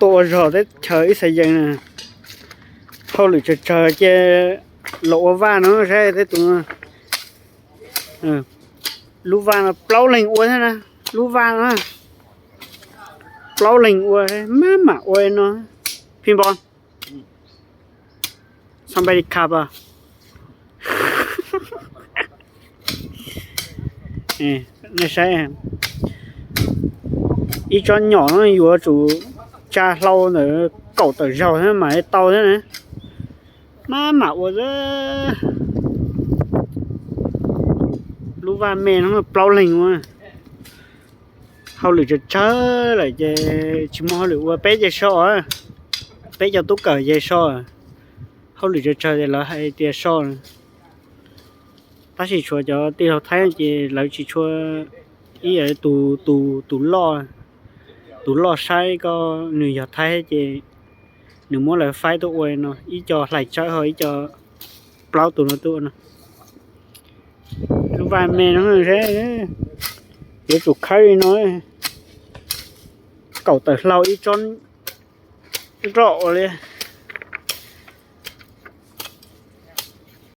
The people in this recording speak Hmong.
tuaj ua zog teb chaws ib xav yees na. Hauj lwm tsawg tsawg ces los ua vaj no saib tej tus. Lub vaj no plaub leeg ua thiab na. Lub vaj no plaub leeg ua, maj mam ua no. Phi npo, somebody cup a. Nej saib, ib tsob nyom no yuav tsum tsa hlau ntawm kaum tawm zaug thiab mam tau thiab na. Maj mam ua. Lub vaj me no plaub leeg ua. Hauj lwm tsawg tsawg lawm ces tsis muaj hauj lwm ua, peb ces so, peb cov tub kawm ces so. Hauj lwm tsawg tsawg ces lawv hais tias so. Tab sis tshuav cov tij laug Thaib ces lawv tsis tshua, ib yam tus, tus, tus loj, tus loj saib ko, nws yog Thaib ces nws muab lawv faib tuaj ua no, ib co hlais tsawb ho ib co, plaub tus no tuaj ua no. Lub vaj me no, yuav tsum khawb li no, kaum tawm hlau ib tsob nroj ua li.